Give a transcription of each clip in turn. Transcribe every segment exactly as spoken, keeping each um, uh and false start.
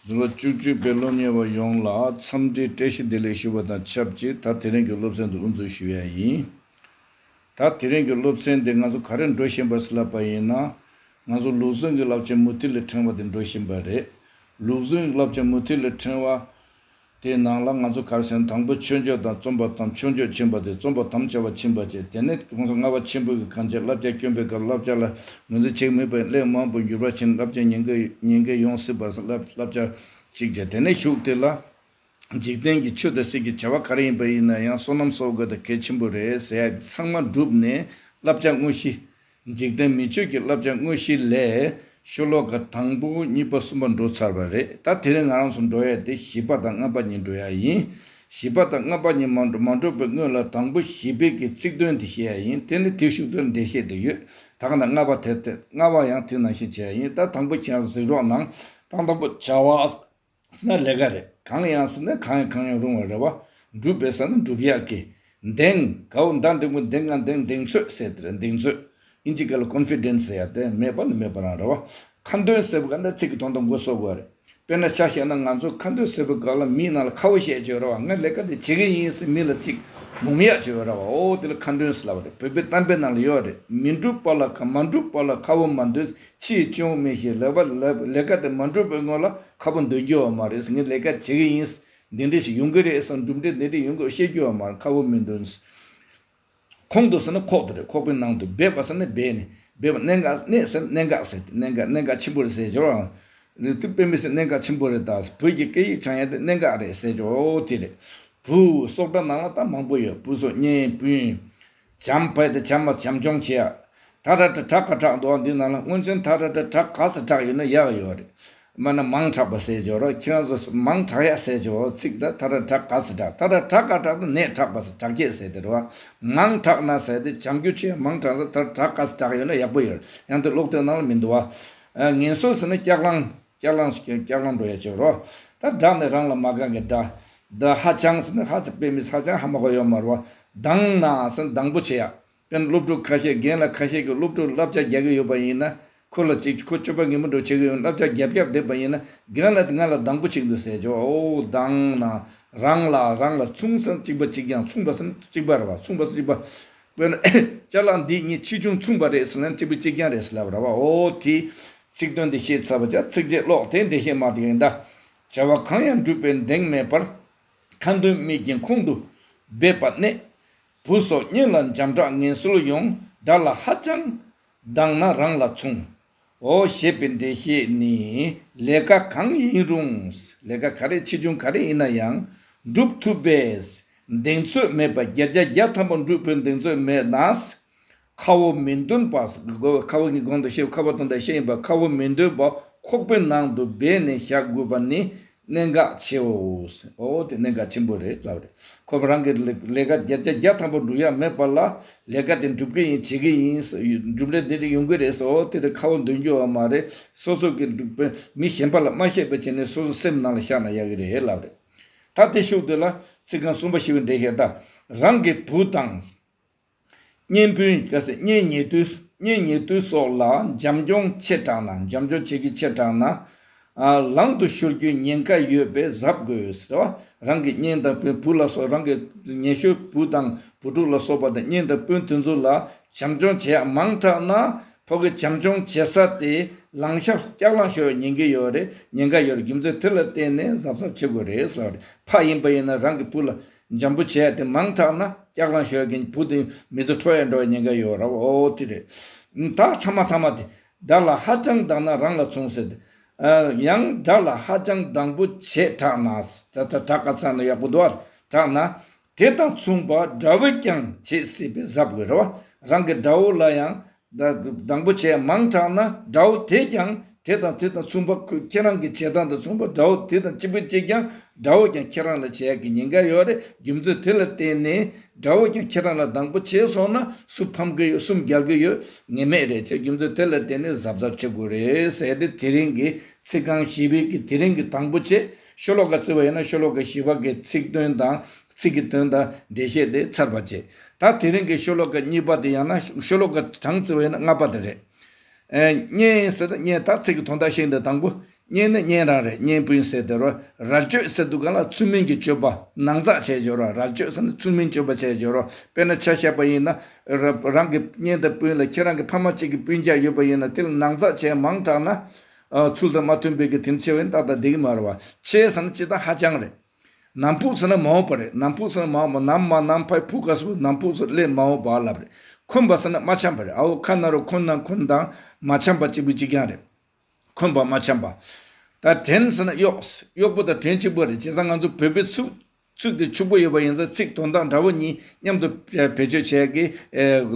འཛིན་གྲྭ་བཅུ་གཅིག་པའི་སློབ་གཉེར་བ་ཡོངས་ལ་འཚམས་འདྲིའི་བཀྲ་ཤིས་བདེ་ལེགས་ཞུ་བ་དང་ཆབས་ཅིག་ད་དེ་རིང་གི་སློབ་ཚན་དུ་དབུ་འཛུགས་ཞུ་ཡ་ཡིན། ད་དེ་རིང་གི་སློབ་ཚན་འདི་ང་ཚོ་ག་རེ་འགྲོ་བཞིན་པ་ཟེར་ལབ་པ་ཡིན་ན། ང་ཚོ་ལུགས་ཟུང་གི་བསླབ་བྱ་མུ་ཏིག་ལས་ཕྲེང་བ་དེ་འགྲོ་བཞིན་པ་རེད། ལུགས་ཟུང་གི་བསླབ་བྱ་མུ་ཏིག་ལས་ཕྲེང་བ་དེའི་ནང་ལ་ང་ཚོ་ག་རེ་ཟེར་ན། དང་པོ་ཆོས་འབྱོར་དང་རྩོམ་པ་དང་ཆོས་འབྱོར་ཕྱིན་པ་དེ། རྩོམ་པ་དམ་བཅའ་བ་ཕྱིན་པ་བཅས། དེ་ནས་ཁོང་ཚོ་ལྔ་པ་ཆེན་པོ་གི་གང་བྱས། བསླབ་བྱ་བསྐྱོན་པའི་སྐབས་བསླབ་བྱ་ལ་ངོས་འཛིན་བྱེད་མི་པའི་གླེང་མང་པོ་འགྱུར་བ་ཕྱིན། བསླབ་བྱ་ཉེན་ཁ་ཉེན་ཁ་ཡོང་སྲིད་པར་བསླབ་བསླབ་བྱ་གཅིག་བྱས། དེ་ནས་གཞུག་དེ་ལ། འཇིག་རྟེན་གྱི་ཆོས་དང་སྲིད་ཀྱི་བྱ་བ་ག་རེ་ཡིན་པ་ཡིན་ན་ཡང་བསོད་ནམས་གསོག་དགོས་དང་གལ་ཆེན་པོ་རེད་ཟེར་ཡ་ཚང་མ་བསྒྲུབས་ནས། བསླབ་བྱ་དངོས་གཞི། འཇིག་རྟེན་མི་ཆོས་ཀྱི་བསླབ་བྱ་དངོས་གཞི་ལས་ཤོ་ལོ་ཀ་དང་པོ་གཉིས་པ་གསུམ་པ་འགྲོ་ཚར་བ་རེད། ད་དེ་རིང་ང་རང་ཚོ་འགྲོ་ཡ་དེ་བཞི་པ་དང་ལྔ་པ་གཉིས་འགྲོ་ཡ་ཡིན། བཞི་པ་དང་ལྔ་པ་གཉིས་མ་འགྲོ་མ་འགྲོ་བའི་སྔོན་ལ་དང་པོ་བཞི་པའི་གི་ཚིག་དོན་དེ་བཤད་ཡ་ཡིན། དེ་ནི་དེ་གཞུག་ཏུ་འགྲེལ་བཤད་དེ་ཡོད། ད་ག་ན་ལྔ་པ་དེ་དེ་ལྔ་པ་ཡང་དེ་ནང་བཞིན་བྱེད་ཡ་ཡིན། ད་དང་པོ་ཁྱེད་རང་གཟིགས་རོགས་གནང་། དང་དང་པོ་བྱ་བ། ཟེར་ན་ལས་ཀ་རེད། གང་ཡང་ཟེར་ན་གང་ཡང་གང་ཡང་རུང་བ་རེད་བ། འགྲུབ་པའི་ཟེར་ན་འགྲུབ་ཡག་གི། གདེང་གའོ་མདའ་འདྲེན་པོ་གདེང་ང་གདེང་གདེང་ཚོད་ཟེར་དེ་རེད། གདེང་ཚོད། ཨིན་ཇི་སྐད་ལ་ཀོན་ཕི་ཌེན་སི་ཟེར་ཡ་དེ་མེད་པ་ནི་མེད་པ་རང་རེད་བ། ཁ་འདོན་ཟེར་བ་ག་འདྲ་ཚིག་གི་དོན་དང་མགོ་སོགས་དགོས་རེད། དཔེར་ན་ཆ་བཞག་ན་ང་ཚོ་ཁ་འདོན་ཟེར་བའི་སྐབས་ལ་མིའི་ནང་ལ་ཁ་བོ་བཤད་ཀྱི་ཡོད་རེད་བ། ང་ལས་ཀ་དེ་བྱེད་ཀྱི་ཡིན་ཟེར་མི་ལ་ཅིག་མོམ་ཡག་ཅིག་ཡོད་རེད་བ། ཨོ་དེ་ལ་ཁ་འདོན་ཟེར་ལབ་པ་རེད། བོད་པའི་གཏམ་དཔེ་ནང་ལ་ཡོད་རེད། མི་འགྲུབ་པ་ལ་ཁ་མ་འགྲུབ་པ་ལ་ཁ་བོ་མ་འདོན། ཕྱིའི་སྐྱོན་མི་ཤེས། ལས་པ་ལས་ལས་ཀ་དེ་མ་འགྲུབ་པའི་སྔོན་ལ་ཁ་བོ་འདོན་རྒྱུ་ཡོད་མ་རེད། ངས་ལས་ཀ་བྱེད་ཀྱི་ཡིན། འདི་འདྲ་ཞིག་ཡོང་གི་རེད་ཟེར། གྲུབ་འབྲས་འདི་འདྲ་ཡོང་གི་བཤད་རྒྱུ་ཡོད་མ་རེད། ཁ་བོ་མི་འདོན། ཁོང་དུ་ཟེར་ན་ཁོག་ཏུ་རེད། ཁོག་པའི་ནང་དུ། སྦས་པ་ཟེར་ན་སྦས་ནས། སྦས་པ་གནད་འགག་གནད་ཟེར་ན་གནད་འགག་ཟེར་ཏེ། གནད་འགག་གནད་འགག་ཆེན་པོ་རེད་ཟེར་ཆོག་རང་། དེ་དཔེ་མི་སྲིད་གནད་འགག་ཆེན་པོ་རེད། ད་བོད་ཀྱི་སྐད་ཡིག་སྦྱང་ཡ་དེ་གནད་འགག་རེད་ཟེར་ཆོག་ཨོ་དེ་རེད། བུ་སོགས་སྒྲ་ནང་ལ་ད་མང་པོ་ཡོད། བུ་སོགས་གཉེན་སྤུན། བྱམས་པ་དེ་བྱམས་མ་བྱམས་སྐྱོང་བྱེད་ཡ། ད་ར་ཏྲ་དྲག་ག་དྲག་འདུག་ཨ། འདི་ནང་ལ་སྔོན་ཆད་ད་ར་ཏྲ་དྲག་ག་ས་དྲག་ཡོད་ན་ཡག་ཡོད་རེད། མ་ན་མང་དྲགས་པ་ཟེར་ཆོག་ར། ཁྱེད་རང་ཚོ་མང་དྲགས་ཡ་ཟེར་ཆོག་ཚིག་ད་ད་ར་དྲག་ག་ས་དྲག་ད་ར་དྲག་ག་དྲག་ད་ནད་དྲག་པ་ཟེར། དྲག་སྐྱེད་ཟེར་དེ་རེད་བ། མང་དྲགས་ན་ཟེར་དེ་བྱམས་རྒྱུ་ཆེ། མང་དྲགས་ས་ད་ར་དྲག་ག་ས་དྲག་ཡོད་ན་ཡག་པོ་ཡོད་རེད། ཡང་དེ་ཀློག་དེབ་ནང་ལ་མི་འདུག་བ། ངན་གསོ་ཟེར་ན་སྐྱག་ལང་། སྐྱག་ལང་སྐྱག་ལང་འགྲོ་ཡ་ཆེ་རོ། ད་དགྲ་ནི་རང་ལ་མ་དགའ་མཁན་དགྲ། ད་ཧ་ཅང་ཟེར་ན་ཧ་ཅང་དཔེ་མི་ཧ་ཅང་ཧ་མ་གོ་ཡོད་མ་རེད་བ། སྡང་ན་ཟེར་ན་སྡང་པོ་བྱེད་ཡ། དཔེར་ན་སློབ་ཕྲུག་ཁ་ཤས་རྒན་ལགས་ཁ་ཤས་ཀྱིས་སློབ་ཕྲུག་བསླབ་བྱ་རྒྱག་གི་ཡོད་པ་ཡིན་ན། ཁོ་ལ་ཅིག་ཁོ་སྤྱོད་པ་ངན་པ་འགྲོ་བྱེད་ཀྱི་ཡོད་ན། བསླབ་བྱ་རྒྱབ་རྒྱབ་བསྡད་པ་ཡིན་ན། རྒན་ལགས་དེ་ང་ལ་སྡང་པོ་བྱེད་ཀྱི་འདུག་ཟེར་ཆོག་ཨོ་སྡང་ན། རང་ལ་རང་ལ་མཚུངས་ཟེར་ན་གཅིག་པ་གཅིག་རྐྱང་། མཚུངས་པ་ཟེར་ན་གཅིག་པ་རེད་བ། མཚུངས་པ་ཟེར་ན་གཅིག་པ། དཔེར་ན་ཅ་ལག་འདི་གཉིས་ཆེ་ཆུང་མཚུངས་པ་རེད་ཟེར་ན་གཅིག་པ་གཅིག་རྐྱང་རེད་ཟེར་ལབ་ར་བ། ཨོ་དེ་ཚིག་དོན་དེ་ཤེས་ཚར་བ་ཅག་ཚིགས་བཅད་ཀློག་དེ་འགྲེལ་བཤད་མ་དེ་ཡིན་ད། བྱ་བ་གང་ཡང་འགྲུབ་པའི་གདེང་མེད་པར། ཁ་འདོན་མི་རྒན་ཁོང་དུ་སྦས་པ་གནད། བུ་སོགས་གཉེན་ལ་འཇམ་དྲག་ངན་སོང་ཡོང་། དགྲ་ལ་ཧ་ཅང་སྡང་ན་རང་ལ་མཚུངས། འོ་ཞེས་པའི་འགྲེལ་བཤད་ནི། ལས་ཀ་གང་ཡིན་རུང་། ལས་ཀ་ག་རེ་ཆེ་ཆུང་ག་རེ་ཡིན་ན་ཡང་། འགྲུབ་ཐུབ་པའི་གདེང་ཚོད་མེད་པ། བརྒྱ་ཆ་བརྒྱ་ཐམ་པ་འགྲུབ་པའི་གདེང་ཚོད་མེད་ན། ཁ་བོ་མི་འདོན་པ། ཁ་བོ་གི་གོང་དུ་བཤད། ཁ་བོ་དང་དང་བཤད་ཡིན་པ། ཁ་བོ་མི་འདོན་པ་ཁོག་པའི་ནང་དུ་སྦས་ནས་བཞག་དགོས་པ་ནི་གནད་འགག་ཆེའོ། འོ་དེ་གནད་འགག་ཆེན་པོ་རེད་ལབ་རེད། ཁོ་པ་རང་གི་ལས་ཀ་བརྒྱ་ཆ་བརྒྱ་ཐམ་པ་འགྲུབ་ཡ་མེད་པ་ལ། ལས་ཀ་དེ་འགྲུབ་གི་ཡིན། བྱེད་གི་ཡིན། གྲུབ་འབྲས་འདི་འདྲ་ཡོང་གི་རེད་ཟེར། འོ་དེ་དེ་ཁ་བོ་འདོན་རྒྱུ་ཡོད་མ་རེད། སོ་སོ་གི་མི་གཞན་པ་ལ་མ་བཤད་པ་བྱས་ནས་སོ་སོ་སེམས་ནང་ལ་བཞག་ན་ཡག་གི་རེད་ལབ་རེད། ད་དེ་ཤུགས་དེ་ལ་ཚིག་རྐང་གསུམ་པ་ཞིག་གི་འགྲེལ་བཤད་ད། རང་གི་བུ་དང་། གཉེན་སྤུན་ག་ཟེར། གཉེན་ཉེ་དུ། གཉེན་ཉེ་དུ་སོགས་ལ་བྱམས་སྐྱོང་ཆེ་དྲགས་ན། བྱམས་སྐྱོང་བྱེད་ཀྱི་ཆེ་དྲགས་ན། ཨ། ལང་དུ་ཤོར་རྒྱུའི་ཉེན་ཁ་ཡོད་པས་གཟབ་དགོས་ཟེར་བ། རང་གི་གཉེན་དང་བུ་བུ་ལ་སོགས། རང་གི་ཉེ་ཤོས་བུ་དང་བུ་ཕྲུག་ལ་སོགས་པ་དང་། གཉེན་དང་སྤུན་དེ་ཚོ་ལ་བྱམས་སྐྱོང་བྱེད་ཡ་མང་དྲགས་ན། ཕ་གི་བྱམས་སྐྱོང་བྱེད་ས་དེ་ལང་ཤ་སྐྱག་ལང་ཤོར་ཉེན་ཁ་ཡོད་རེད། ཉེན་ཁ་ཡོད་རེད། རྒྱུ་མཚན་དེ་ལ་བརྟེན་ནས་གཟབ་གཟབ་བྱེད་དགོས་རེད་ཟེར་བ་རེད། ཕ་ཡིན་པ་ཡིན་ན་རང་གི་བུ་ལ་འཇམ་པོ་བྱས་ཏེ་མང་དྲགས་ན་སྐྱག་ལང་ཤོར་གྱིན་བུ་དེ་མི་ཚེ་འཕྲོ་ཡ་འགྲོ་བའི་ཉེན་ཁ་ཡོད་ར་བ། འོ་དེ་རེད། ད་ཐ་མ་ཐ་མ་དེ། དགྲ་ལ་ཧ་ཅང་སྡང་ན་རང་ལ་མཚུངས་ཟེར་ཏེ། ཡང་དགྲ་ལ་ཧ་ཅང་སྡང་པོ་བྱས་དྲགས་ན། ད་ད་དྲག་ག་ཚ་ན་ཡག་པོ་འདུག་ཨ། དྲགས་ན་དེ་དང་མཚུངས་པ་དགྲ་བོས་ཀྱང་བྱེད་སྲིད་པས་གཟབ་དགོས་ར་བ། རང་གི་དགྲ་བོ་ལ་ཡང་། ད་སྡང་པོ་བྱས་མང་དྲགས་ན་དགྲ་བོ་དེས་ཀྱང་དེ་དང་དེ་དང་མཚུངས་པ། ཁོ་ཁྱེད་རང་གི་བྱེད་སྟངས་དང་མཚུངས་པ་དགྲ་བོ་དེ་དང་གཅིག་པ་གཅིག་རྐྱང་དགྲ་བོ་ཀྱང་ཁྱེད་རང་ལ་བྱེད་ཡག་གི་ཉེན་ཁ་ཡོད་རེད། རྒྱུ་མཚན་དེ་ལ་བརྟེན་ནས་དགྲ་བོ་ཀྱང་ཁྱེད་རང་ལ་སྡང་པོ་བྱས་སོང་ན་སུ་ཕམ་གི་ཡོད། སུ་རྒྱལ་གི་ཡོད། ངེས་མེད་རེད་ཅེས། རྒྱུ་མཚན་དེ་ལ་བརྟེན་ནས་གཟབ་གཟབ་བྱེད་དགོས་རེད་ཟེར་ཏེ། དེ་རིང་གི་ཚིག་རྐང་བཞི་པའི་གི་དེ་རིང་གི་དང་པོ་བྱས། ཤོ་ལོ་ཀ་བརྩི་བ་ཡིན་ན་ཤོ་ལོ་ཀ་བཞི་པ་གི་ཚིག་དོན་དང་། ཚིག་གི་དོན་དང་འགྲེལ་བཤད་དེ་ཚར་བ་བྱས། ད་དེ་རིང་གི་ཤོ་ལོ་ཀ་གཉིས་པ་དེ། ཡང་ན་ཤོ་ལོ་ཀ་གྲངས་བརྩི་བ་ཡིན་ན་ལྔ་པ་དེ་རེད། ཨེ། གཉེན་ཟེར་ན་གཉེན། ད་ཚིག་གི་དོན་དག་ཤེས་འདི་དང་པོ། གཉེན་ནི་གཉེན་རང་རེད། གཉེན་སྤུན་ཟེར་དེ་རོ། ར་སྤྱོད་ཟེར་དུས་གང་ལ་ཚུལ་མིན་གྱི་སྤྱོད་པ་ནང་ཚགས་བྱས་སྦྱོར་རོ། ར་སྤྱོད་ཟེར་ན་ཚུལ་མིན་སྤྱོད་པ་བྱས་སྦྱོར་རོ། དཔེར་ན་ཆ་བཞག་པ་ཡིན་ན། ར་རང་གི་གཉེན་དང་སྤུན་ལ་ཁྱེད་རང་གི་ཕ་མ་གཅིག་གི་སྤུན་ཀྱག་ཡོད་པ་ཡིན་ན། དེ་ལ་ནང་ཚགས་བྱས་མང་དྲགས་ན། ཨ། ཚུལ་དང་མ་མཐུན་པའི་གི་དེ་འདྲ་བྱས་པ་ཡིན་ན་ཏག་ཏག་བསྡད་ཀྱི་མ་རེད་བ། ཆེ་ཟེར་ན་སྤྱིར་བཏང་ཧ་ཅང་རེད། ནམ་ཕུགས་ཟེར་ན་མ་འོངས་པ་རེད། ནམ་ཕུགས་ཟེར་ན་མ་འོངས་པ། ནམ་མ་ནམ་ཕའི་ཕུགས་ག་སུ་ནམ་ཕུགས་ཟེར་སླད་མ་འོངས་པ་ལབ་རེད། འཁོན་པ་ཟེར་ན་མ་འཆམ་པ་རེད། ཨའོ་ཁ་ན་རོ་འཁོན་ན་འཁོན་དང་མ་འཆམ་པ་གཅིག་པུ་གཅིག་རྐྱང་རེད། འཁོན་པ་མ་འཆམ་པ། ད་བྲན་ཟེར་ན་གཡོག་གཡོག་པོ་དང་བྲན་གཅིག་པ་རེད། བྱས་ཙང་ང་ཚོ་བོད་པའི་ཚིག་ཚིག་དེ་ཕྱུག་པོ་ཡོད་པ་ཡིན་ཙང་ཚིག་དོན་དག་འདྲ་བོ་གཉིས་མཉམ་དུ་བེད་སྤྱོད་བྱེད་ཀྱི་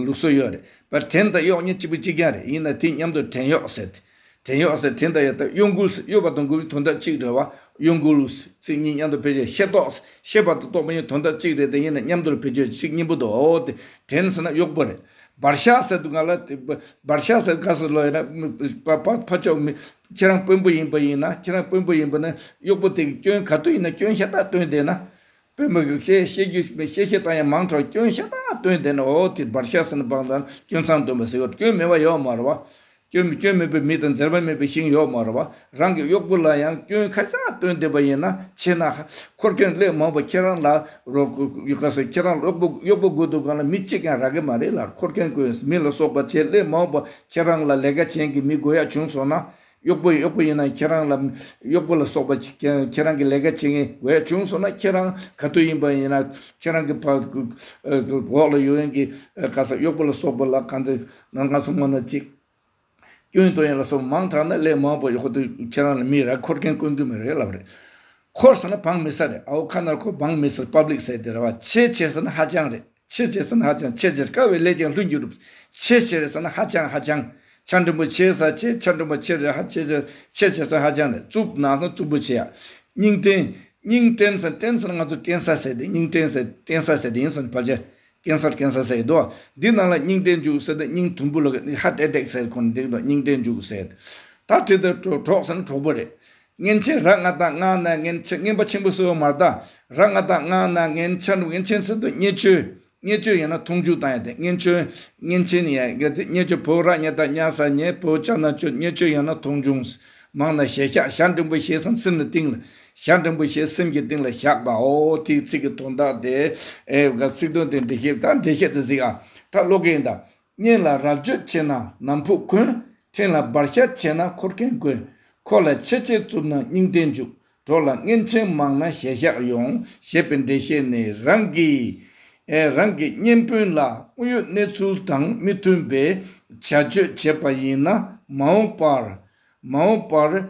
ལུགས་སྲོལ་ཡོད་རེད་པ། བྲན་དང་གཡོག་གཉིས་གཅིག་པུ་གཅིག་རྐྱང་རེད། ཡིན་ན་དེ་མཉམ་དུ་བྲན་གཡོག་ཟེར་ཏེ། བྲན་གཡོག་ཟེར། བྲན་དང་གཡོག་ད་གཡོ་འགུལ་ཟེར། གཡོ་བ་དང་འགུལ་བའི་དོན་དག་གཅིག་རེད་བ། གཡོ་འགུལ་ཟེར། ཚིག་གཉིས་མཉམ་དུ་བེད་སྤྱོད། ཤེས་རྟོགས་ཟེར། ཤེས་པ་དང་རྟོགས་པ་གཉིས་དོན་དག་གཅིག་རེད་དེ། ཡིན་ན་མཉམ་དུ་བེད་སྤྱོད། ཚིག་གཉིས་པོ་འདུག་འོ་དེ་བྲན་ཟེར་ན་གཡོག་པོ་རེད། བར་ཤ་ཟེར་དུས་གང་ལ་དེ་བར་ཤ་ཟེར་ག་ཟེར་ལོ་ཡིན་ན། ཕ་ཕ་ཕ་ཕྱོགས་མི་ཁྱེད་རང་དཔོན་པོ་ཡིན་པ་ཡིན་ན། ཁྱེད་རང་དཔོན་པོ་ཡིན་པ་ན་གཡོག་པོ་དེ་གི་སྐྱོན་ག་དུས་ཡིན་ན་སྐྱོན་ཤ་སྟག་བཏོན་བསྡད་ན། དཔོན་པོ་གི་བཤད་བཤད་རྒྱུ་བཤད་བཤད་སྟངས་ཡང་མང་དྲགས་སྐྱོན་ཤ་སྟག་བཏོན་བསྡད་ན། འོ་དེ་བར་ཤ་ཟེར་ན་བང་ཙང་སྐྱོན་མཚང་འདོན་པ་ཟེར་བ། སྐྱོན་མེད་པ་ཡོད་མ་རེད་བ། སྐྱོན་སྐྱོན་མེད་པའི་མི་དང་འཛེར་བ་མེད་པའི་ཤིང་ཡོད་མ་རེད་བ། རང་གི་གཡོག་པོ་ལ་ཡང་སྐྱོན་ཁ་ཤས་བཏོན་བསྡད་པ་ཡིན་ན། ཆེ་ན་འཁོར་སྐྱོན་སླད་མ་འོངས་པ་ཁྱེད་རང་ལ་རོགས་ཡོད་ག་ཟེར། ཁྱེད་རང་གཡོག་པོ་གཡོག་པོ་དགོས་དུས་གང་ལ་མི་གཅིག་ཀྱང་རག་གི་མ་རེད་ལ། འཁོར་སྐྱོན་དགོས་མི་ལ་སོགས་པ་བྱས་སླད་མ་འོངས་པ་ཁྱེད་རང་ལ་ལས་ཀ་བྱེད་མཁན་གྱི་མི་དགོས་ཡག་བྱུང་སོང་ན། གཡོག་པོ་གཡོག་པོ་ཡིན་ན་ཁྱེད་རང་ལ་གཡོག་པོ་ལ་སོགས་པ་ཅིག་ཁྱེད་རང་གི་ལས་ཀ་བྱེད་མཁན་དགོས་ཡག་བྱུང་སོང་ན། ཁྱེད་རང་ག་དུས་ཡིན་པ་ཡིན་ན་ཁྱེད་རང་གི་ཕ་འོག་ལ་ཡོད་མཁན་གྱི་ག་ཟེར་གཡོག་པོ་ལ་སོགས་པ་ལ་གང་དུ་ང་ཚོ་སྔོན་ན་ཅིག་སྐྱོན་བཏོན་ཡག་ལ་སོགས་མང་དྲགས་ན་སླད་མ་འོངས་པ་ཡོད་དུས་ཁྱེད་རང་ལ་མི་རག་འཁོར་མཁན་དཀོན་གི་མི་རེད་ལབ་རེད། འཁོར་ཟེར་ན་འབངས་མི་སེར་རེད། ཨའོ་ཁ་ནར་འཁོར་འབངས་མི་སེར་པབ་ལིག་ཟེར་དེ་རེད་བ། ཆེ་ཆེ་ཟེར་ན་ཧ་ཅང་རེད། ཆེ་ཆེ་ཟེར་ན་ཧ་ཅང་། ཆེ་ཆེར་དཀའ་བའི་ལས་ཀྱང་ལྷུན་གྱིས་གྲུབ། ཆེ་ཆེ་རེད་ཟེར་ན་ཧ་ཅང་ཧ་ཅང་། ཆ་འགྲེང་བུ་ཆེ་ས་ཆེ། ཆ་འགྲེང་བུ་ཆེ་རེད། ཧ་ཆེ་ཆེ་ཆེ་ཆེ་ཟེར་ཧ་ཅང་རེད། རྩུབ་ན་ཟེར་རྩུབ་པོ་བྱེད་ཡ། སྙིང་བྲན། སྙིང་བྲན་ཟེར། བྲན་ཟེར་ང་ཚོ་བྲན་ས་ཟེར་དེ། སྙིང་བྲན་ཟེར། བྲན་ས་ཟེར་དེ་ཡིན་ཟེར་ཕལ་ཆེར། ཀན་སར་ཀན་སར་ཟེར་གྱི་འདུག་འདི་ནང་ལ་སྙིང་བྲན་འཇུག་ཟེར་ཏེ། སྙིང་དུམ་བུ་ལ་ཧར་ཊ་ཨེ་ཊེག་ཟེར་ཁོ་ནས་འདི་འདུག་སྙིང་བྲན་འཇུག་ཟེར། ད་དེ་ལྟར་གྲོགས་གྲོགས་ཟེར་ན་གྲོགས་པོ་རེད། རྔན་ཆེན་ར་ང་དང་ང་ན་རྔན་ཆེན། རྔན་པ་ཆེན་པོ་ཟེར་བ་མ་རེད་ད། ར་ང་དང་ང་ན་རྔན་ཆེན། རྔན་ཆེན་ཟེར་དུས་བརྙས་བཅོས། བརྙས་བཅོས་ཡང་ན་མཐོང་ཆུང་བཏང་ཡ་དེ། རྔན་ཆེན། རྔན་ཆེན་ཡ་ག་ཚད་བརྙས་བཅོས། བོ་ར་ཉ་ད་རྙ་ས་རྙེད། བོ་ཅ་ན་བཅོས། བརྙས་བཅོས་ཡང་ན་མཐོང་ཆུང་། མང་ན་ཞེ་བཞག་ཞ་འགྲེང་བུ་ཞེ་ཟེར་ན་སེམས་ལ་གཏིང་ལ། ཞ་འགྲེང་བུ་ཞེ་སེམས་ཀྱི་གཏིང་ལ་བཞག་པ། འོ་དེའི་ཚིག་གི་དོན་དག་དེ། ཨེ་ག་ཚིག་དོན་དེ་འགྲེལ་བཤད་ད་འགྲེལ་བཤད་དེ་གཟིགས་ཨ། ད་ཀློག་གི་ཡིན་ད། གཉེན་ལ་ར་སྤྱོད་ཆེ་ན་ནམ་ཕུགས་འཁོན། བྲན་ལ་བར་ཤ་ཆེ་ན་འཁོར་མཁན་དཀོན། འཁོར་ལ་ཆེ་ཆེ་རྩུབ་ན་སྙིང་བྲན་འཇུག་འགྲོ་ལ་རྔན་ཆེན་མང་ན་ཞེ་བཞག་ཡོང་། ཞེས་པའི་འགྲེལ་བཤད་ནི། རང་གི་ཨེ་རང་གི་གཉེན་སྤུན་ལ་དངོས་ཡོད་གནས་ཚུལ་དང་མི་མཐུན་པའི་བྱ་སྤྱོད་བྱས་པ་ཡིན་ན། མ་འོངས་པར། མ་འོངས་པར་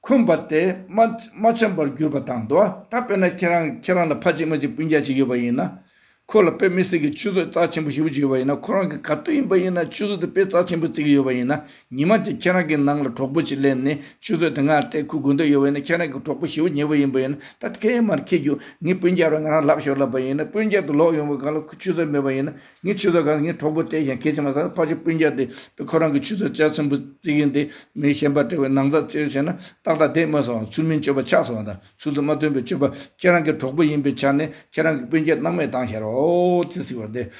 འཁོན་པ་དེ་མ་མ་འཆམ་པར་གྱུར་པ་དང་དོ། ད་དཔེར་ན་ཁྱེད་རང་ཁྱེད་རང་ལ་ཕ་གཅིག་མ་གཅིག་སྤུན་ཀྱག་ཅིག་ཡོད་པ་ཡིན་ན། ཁོ་ལ་དཔེ་མི་སྲིད་ཀྱི་ཆུད་ཟོས་རྩ་ཆེན་པོ་ཞེ་པོ་ཅིག་ཡོད་པ་ཡིན་ན། ཁོ་རང་གི་ག་དུས་ཡིན་པ་ཡིན་ན་ཆུད་ཟོས་དེ་དཔེ་རྩ་ཆེན་པོ་བརྩི་གི་ཡོད་པ་ཡིན་ན། ཉི་མ་གཅིག་ཁྱེད་རང་གི་ནང་ལ་གྲོགས་པོ་ཅིག་སླེབས་ནས་ཆུད་ཟོས་དེ་ང་སྤྲད་ཁུར་དགོས་འདོད་ཡོད་པ་ཡིན་ན། ཁྱེད་རང་གི་གྲོགས་པོ་ཞེ་པོ་ཉེ་པོ་ཡིན་པ་ཡིན་ན། ད་ཁེ་མར་ཁེ་རྒྱུ་ངའི་སྤུན་ཀྱག་རོགས་ང་རང་ལབ་ཤོར་ལབ་པ་ཡིན་ན། སྤུན་ཀྱག་དེ་ལོག་ཡོང་བའི་སྒང་ལ་ཁོ་ཆུད་ཟོས་མེད་པ་ཡིན་ན། ངས་ཆུད་ཟོས་གང་ངའི་གྲོགས་པོ་སྤྲད་ཀྱང་གལ་ཆེ་མ་ཟེར། ཕལ་ཆེར་སྤུན་ཀྱག་དེ་ཁོ་རང་གི་ཆུད་ཟོས་རྩ་ཆེན་པོ་བརྩི་གིན་དེ་མི་གཞན་པ་སྤྲད་པའི་ནང་ཚགས་བརྩི་བྱས་ན་ཏག་ཏག་བསྡད་མ་སོང་། ཚུལ་མིན་སྤྱོད་པ་ཆགས་སོང་བ་དང་། ཚུལ་དུ་མ་མཐུན་པའི་སྤྱོད་པ། ཁྱེད་རང་གི་གྲོགས་པོ་ཡིན་པའི་ཆ་ནས་ཁྱེད་རང་གི་སྤུན་ཀྱག་སྣང་མེད་བཏང་ཤར་འོ་དེ་ཟེར་བ་དེ།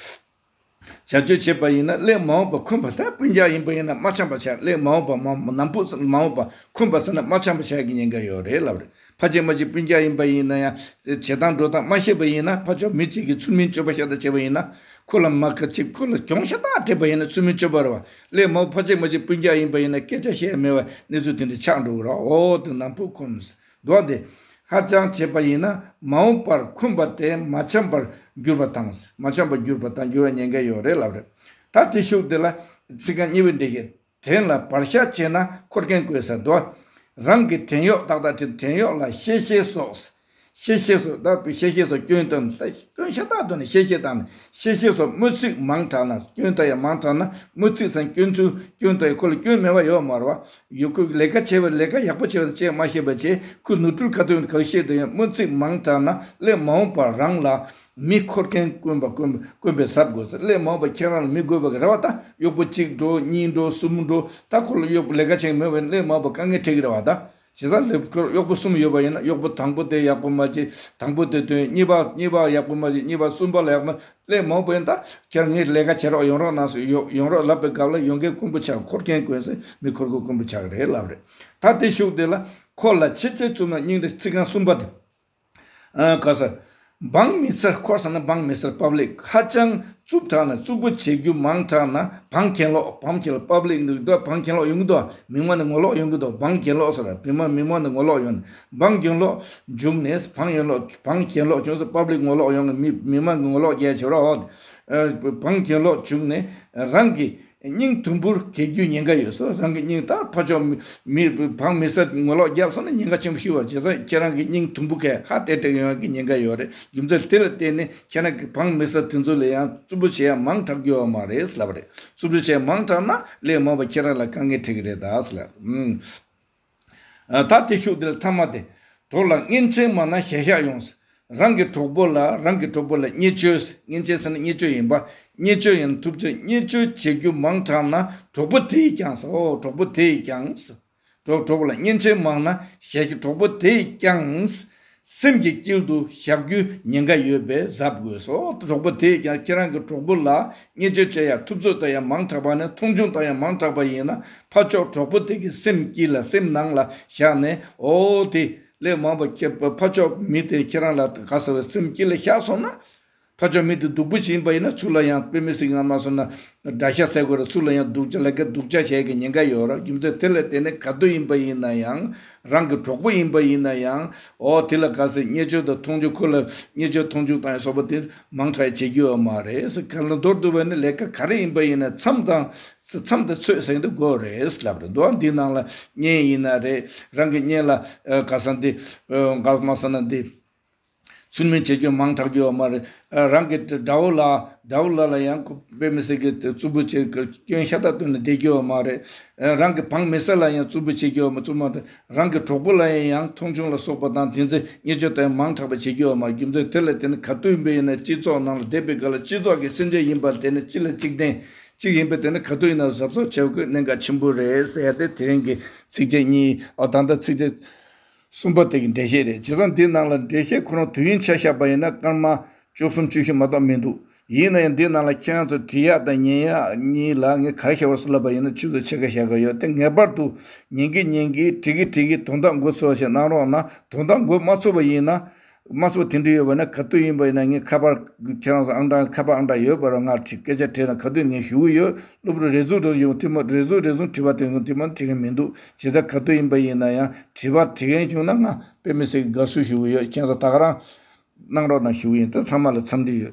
བྱ་སྤྱོད་བྱེད་པ་ཡིན་ན་སླད་མ་འོངས་པ་འཁོན་པ། ད་སྤུན་ཀྱག་ཡིན་པ་ཡིན་ན་མ་འཆམ་པ་ཆགས། སླད་མ་འོངས་པ་མ་ནམ་ཕུགས་མ་འོངས་པ་འཁོན་པ་ཟེར་ན་མ་འཆམ་པ་ཆགས་ཀྱི་ཉེན་ཁ་ཡོད་རེད་ལབ་རེད། ཕ་གཅིག་མ་གཅིག་སྤུན་ཀྱག་ཡིན་པ་ཡིན་ན་ཡང་བྱེད་སྟངས་འགྲོ་སྟངས་མ་ཤེས་པ་ཡིན་ན། ཕར་ཕྱོགས་མི་གཅིག་གིས་ཚུལ་མིན་སྤྱོད་པ་ཤ་སྟག་བྱས་པ་ཡིན་ན། ཁོ་ལ་མ་ཁ་ཅིག་ཁོ་ལ་གྱོང་ཤ་སྟག་སྤྲད་པ་ཡིན་ན་ཚུལ་མིན་སྤྱོད་པ་རེད་བ། སླད་མ་ཕ་གཅིག་མ་གཅིག་སྤུན་ཀྱག་ཡིན་པ་ཡིན་ན་སྐད་ཆ་བཤད་མེད་པ་གནས་ཚུལ་དེ་འདྲ་ཆགས་འགྲོ་གི་རེད། འོ་དེ་ནམ་ཕུགས་འཁོན་འདུག་བ། དེ་ཧ་ཅང་བྱས་པ་ཡིན་ན་མ་འོངས་པར་འཁོན་པ་དེ་མ་འཆམ་པར་འགྱུར་བ་དང་། མ་འཆམ་པར་འགྱུར་བ་དང་འགྱུར་བའི་ཉེན་ཁ་ཡོད་རེད་ལབ་རེད། ད་དེ་ཤུགས་དེ་ལ་ཚིག་རྐང་གཉིས་པའི་འགྲེལ་བཤད། བྲན་ལ་བར་ཤ་ཆེ་ན་འཁོར་མཁན་དཀོན་ཟེར་འདུག་རང་གི་བྲན་གཡོག་ཏག་ཏག་བྲན་གཡོག་ལ་གཤེ་གཤེ་སོགས། གཤེ་གཤེ་སོགས། ད་བུ་གཤེ་གཤེ་སོགས་སྐྱོན་བཏོན། སྐྱོན་ཤ་སྟག་བཏོན་ནས་གཤེ་གཤེ་བཏང་ནས། གཤེ་གཤེ་སོགས་དམོད་ཚིག་མང་དྲགས་ན། སྐྱོན་བཏགས་ཡ་མང་དྲགས་ན་དམོད་ཚིག་ཟེར། སྐྱོན་ཚུལ་སྐྱོན་བཏགས་ཡ་ཁོ་ལ་སྐྱོན་མེད་པ་ཡོད་མ་རེད་བ། ཡོད། ཁོས་ལས་ཀ་བྱས་པ་ལས་ཀ་ཡག་པོ་བྱས་པ་དང་བྱས་མ་ཤེས་པ་བྱས། ཁོས་ནོར་འཁྲུལ་ག་དུས་ག་བཤད་དུ་ཡང་དམོད་ཚིག་མང་དྲགས་ན་སླད་མ་འོངས་པར་རང་ལ། མི་འཁོར་མཁན་དཀོན་པ་དཀོན་དཀོན་པའི་ཟབ་དགོས་ཟེར། སླད་མ་འོངས་པ་ཁྱེད་རང་ལ་མི་དགོས་པ་གི་རེད་བ། ད་གཡོག་པོ་གཅིག་འགྲོ། གཉིས་འགྲོ། གསུམ་འགྲོ། ད་ཁོ་ལ་གཡོག་པོ་ལས་ཀ་བྱེད་མེད་པ་ཡིན་ན་སླད་མ་འོངས་པ་དཀའ་ངལ་འཕྲད་ཀྱི་རེད་བ། ད་བྱས་ཙང་སླད་ཁོ་གཡོག་པོ་གསུམ་ཡོད་པ་ཡིན་ན་གཡོག་པོ་དང་པོ་དེ་ཡག་པོ་མ་བྱེད། དང་པོ་དེ་བཏོན། གཉིས་པ་གཉིས་པ་ཡག་པོ་མ་བྱེད། གཉིས་པ་གསུམ་པ་ལ་ཡག་པོ། སླད་མ་འོངས་པ་ཡིན་ན་ད་ཁྱེད་རང་ངའི་ལས་ཀ་བྱེད་རོགས་ཡོང་རོགས་གནང་ཟེར་ཡོང་ཡོང་རོགས་ལབ་པའི་སྐབས་ལ་ཡོང་མཁན་དཀོན་པོ་ཆགས། འཁོར་མཁན་དཀོན་ཟེར། མི་འཁོར་མཁན་དཀོན་པོ་ཆགས་རེད་ལབ་རེད། ད་དེ་ཤུགས་དེ་ལ། ཁོ་ལ་ཕྱི་རྩལ་བཙུགས་ན་སྙིང་རེ་ཚིག་རྐང་གསུམ་པ་དེ། ཨ་ག་ས། འབངས་མི་སེར་ཁོ་ས་ན་འབངས་མི་སེར་པབ་ལིག་ཧ་ཅང་རྩུབ་དྲགས་ན་རྩུབ་པོ་བྱེད་རྒྱུ་མང་དྲགས་ན་འབངས་གྱེན་ལོག་འབངས་གྱེན་ལོག་པབ་ལིག་འདུག་འབངས་གྱེན་ལོག་ཡོང་གི་འདུག་མི་མང་ནས་ངོ་ལོག་ཡོང་གི་འདུག་འབངས་གྱེན་ལོག་ཟེར་བ་མི་མང་མི་མང་ནས་ངོ་ལོག་ཡོང་ནས་འབངས་གྱེན་ལོག་བྱུང་ནས་འབངས་ཡན་ལོག་འབངས་གྱེན་ལོག་བྱུང་ཟེར་པབ་ལིག་ངོ་ལོག་ཡོང་ནས་མི་མི་མང་གི་ངོ་ལོག་རྒྱག་བྱེད་རོགས། འབངས་གྱེན་ལོག་བྱུང་ནས་རང་གི་སྙིང་དུམ་བུར་གས་རྒྱུའི་ཉེན་ཁ་ཡོད་སོ། རང་གི་སྙིང་ད་ཕ་ཕྱོགས་མི་མི་འབངས་མི་སེར་ངོ་ལོག་བརྒྱབ་སོང་ན་ཉེན་ཁ་ཆེན་པོ་ཞིག་ཡོད་པ་བྱས་ཙང་ཁྱེད་རང་གི་སྙིང་དུམ་བུ་གས་ཧ་ཏེ་ཏེ་ཡོང་ཡག་གི་ཉེན་ཁ་ཡོད་རེད། རྒྱུ་མཚན་དེ་ལ་བརྟེན་ནས་ཁྱེད་རང་གི་འབངས་མི་སེར་དེ་ཚོ་ལ་ཡང་རྩུབ་པོ་བྱེད་ཡག་མང་དྲགས་ཡོད་མ་རེད་ལབ་རེད། རྩུབ་པོ་བྱེད་ཡག་མང་དྲགས་ན་ལས་མང་བ་ཁྱེད་རང་ལ་དཀའ་ངལ་འཕྲད་ཀྱི་རེད་ད་ཟེར་ལབ། ཨ་ད་དེ་ཤུགས་དེ་ལ་ཐ་མ་དེ། གྲོགས་ལ་བརྙས་ཆེན་མང་ན་ཞལ་བཞག་ཡོང་། རང་གི་གྲོགས་པོ་ལ་རང་གི་གྲོགས་པོ་ལ་བརྙས་བཅོས། བརྙས་ཆེན་ཟེར་ན་བརྙས་བཅོས་ཡིན་པ། བརྙས་བཅོས་ཡང་ཐུབ་ཚོད་བརྙས་བཅོས་བྱེད་རྒྱུ་མང་དྲགས་ན་གྲོགས་པོ་དེས་ཀྱང་ཟེར། ཨོ་གྲོགས་པོ་དེས་ཀྱང་ཟེར། གྲོགས་གྲོགས་པོ་ལ་བརྙས་ཆེན་མང་ན་ཞལ་གྲོགས་པོ་དེས་ཀྱང་སེམས་ཀྱི་དཀྱིལ་དུ་བཞག་རྒྱུའི་ཉེན་ཁ་ཡོད་པས་གཟབ་དགོས་སོ། གྲོགས་པོ་དེས་ཀྱང་ཁྱེད་རང་གི་གྲོགས་པོ་ལ་བརྙས་བཅོས་བྱེད་ཡག་ཐུབ་ཚོད་ལྟ་ཡག་མང་དྲགས་པ་ནས་མཐོང་ཆུང་ལྟ་ཡག་མང་དྲགས་པ་ཡིན་ན་ཕར་ཕྱོགས་གྲོགས་པོ་དེ་གི་སེམས་དཀྱིལ་ལ་སེམས་ནང་ལ་བཞག་ནས་ཨོ་དེ་ལས་མང་བ་ཁྱེད་ཕར་ཕྱོགས་མི་དེ་ཁྱེད་རང་ལ་ག་ཟེར་བའི་སེམས་དཀྱིལ་ལ་བཞག་སོང་ན། ཕར་ཕྱོགས་མི་དེ་སྡུག་པོ་ཞིག་ཡིན་པ་ཡིན་ན་ཚུར་ལ་ཡང་དཔེ་མི་སྲིད་ང་མ་སོང་ན་དགྲ་ཤ་ཟ་དགོས་ར་ཚུར་ལ་ཡང་སྡུག་ཅག་ལ་ཀ་སྡུག་ཅག་བྱེད་ཀྱི་ཉེན་ཁ་ཡོད་ར། རྒྱུ་མཚན་དེ་ལ་བརྟེན་ནས་ག་དུས་ཡིན་པ་ཡིན་ན་ཡང་རང་གི་གྲོགས་པོ་ཡིན་པ་ཡིན་ན་ཡང་ཨོ་དེ་ལ་ག་ཟེར་བརྙས་བཅོས་དང་མཐོང་ཆུང་ཁོ་ལ་བརྙས་བཅོས་མཐོང་ཆུང་བཏང་ཡ་སོགས་པ་དེ་མང་དྲགས་བྱེད་རྒྱུ་ཡོད་མ་རེད་ཟེར། ག་ལ་མདོར་བསྡུ་བ་ནི་ལས་ཀ་ག་རེ་ཡིན་པ་ཡིན་ན་མཚམས་དང་མཚམས་དང་ཚོད་ཟིན་དུ་དགོས་རེད་ལབ་རེད་འདུག་འདི་ནང་ལ་བརྙས་ཡིན་ན་རེད། རང་གི་བརྙས་ལ་ག་ཟེར་འདི་ག་མ་ཟེར་ན་འདི། ཚུལ་མིན་བྱེད་རྒྱུ་མང་དྲགས་རྒྱུ་ཡོད་མ་རེད། རང་གི་དགྲ་བོ་ལ་དགྲ་བོ་ལ་ལ་ཡང་དཔེ་མི་སྲིད་ཀྱི་རྩུབ་པོ་བྱེད་ཀྱི་སྐྱོན་ཤ་སྟག་བཏོན་ནས་བསྡད་རྒྱུ་ཡོད་མ་རེད། རང་གི་འབངས་མི་སེར་ལ་ཡང་རྩུབ་པོ་བྱེད་རྒྱུ་ཡོད་མ་རྩུབ་མ་རེད། རང་གི་གྲོགས་པོ་ལ་ཡང་མཐོང་ཆུང་ལ་སོགས་པ་དང་དེ་ཚོ་བརྙས་བཅོས་དང་མང་དྲགས་པ་བྱེད་རྒྱུ་ཡོད་མ་རེད། རྒྱུ་མཚན་དེ་ལ་བརྟེན་ནས་ག་དུས་ཡིན་པ་ཡིན་ན་སྤྱི་ཚོགས་ནང་ལ་བསྡད་པའི་སྐབས་ལ་སྤྱི་ཚོགས་ཀྱི་སེམས་ཅན་ཡིན་པ་དེ་ནི་གཅིག་ལ་གཅིག་བརྟེན་གཅིག་ཡིན་པ་དེ་ནི་ག་དུས་ཡིན་ན་གཟབ་གཟབ་བྱེད་དགོས་གནད་འགག་ཆེན་པོ་རེད་ཟེར་ཏེ་དེ་རིང་གི་ཚིགས་བཅད་གཉིས་ཨ་ད་ལྟ་ཚིགས་བཅད། གསུམ་པ་དེ་གི་འགྲེལ་བཤད་རེད། བྱས་ཙང་འདི་ནང་ལ་འགྲེལ་བཤད་ཁོ་རང་དུས་ཡུན་ཆ་བཞག་པ་ཡིན་ན་སྐར་མ་བཅུ་གསུམ་བཅུ་བཞི་མ་གཏོགས་མི་འདུག་ཡིན་ན་ཡང་འདི་ནང་ལ་ཁྱེད་རང་ཚོ་བྲིས་ཡག་དང་ཉན་ཡག་གཉིས་ལ་ངས་ག་རེ་བྱ་བ་སུ་ལབ་པ་ཡིན་ན་ཆུ་ཚོད་ཕྱེད་ཀ་བཞག་གི་ཡོད་དེ། ངེས་པར་དུ་ཉན་གི་ཉན་གི་བྲིས་གི་བྲིས་གི་དོན་དག་འགོ་ཚུགས་པ་ཞིག་གནང་རོགས་གནང་། དོན་དག་འགོ་མ་ཚུགས་པ་ཡིན་ན། མ་ཚུགས་དེ་འདྲ་ཡོད་པ་ན་ག་དུས་ཡིན་པ་ཡིན་ན་ངས་ཁ་པར་ཁྱེད་རང་ཚོ་ཨང་གྲངས་ཁ་པར་ཨང་གྲངས་ཡོད་པ་ར་ང་བྲིས་སྐད་ཆ་དྲིས་ན་ག་དུས་ངས་ཞུ་གི་ཡོད། སློབ་ཕྲུག་རེ་ཟུང་རེ་ཟུང་དུས་མ་རེ་ཟུང་རེ་ཟུང་དྲི་བ་དེ་ཡང་དུས་མ་དྲི་གི་མི་འདུག་བྱས་ཙང་ག་དུས་ཡིན་པ་ཡིན་ན་ཡང་དྲི་བ་དྲི་མཁན་བྱུང་ན་ང་དཔེ་མི་སྲིད་ཀྱི་དགའ་བསུ་ཞུ་གི་ཡོད། ཁྱེད་ཚོ་ད་ག་རང་གནང་རོགས་གནང་ཞུ་གི་ཡིན། ད་ཚང་མ་ལ་འཚམས་འདྲི་ཡོད།